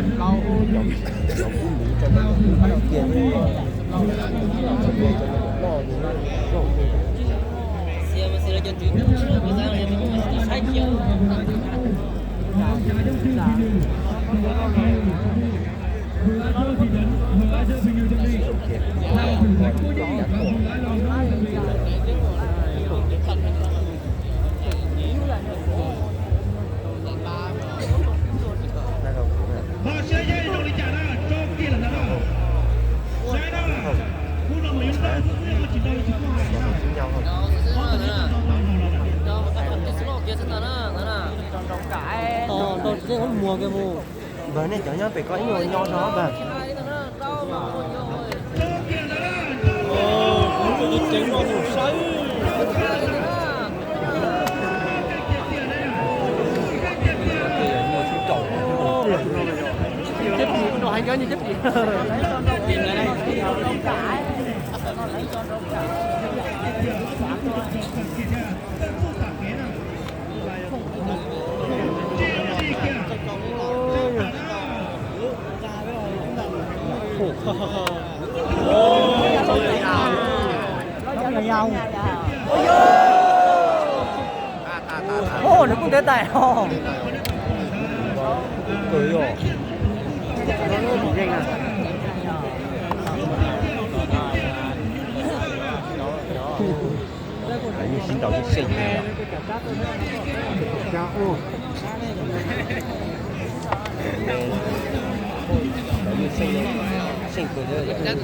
Npawg, nej cov nyob pem ko ib nyuag nyob no npawg. Ua, nws kuj ntev tais os. Yeej sib ntaus yeej seej li. Yeej seej, seej kawg thiab.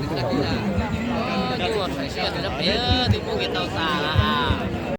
Tus muaj kev tau tas lawm.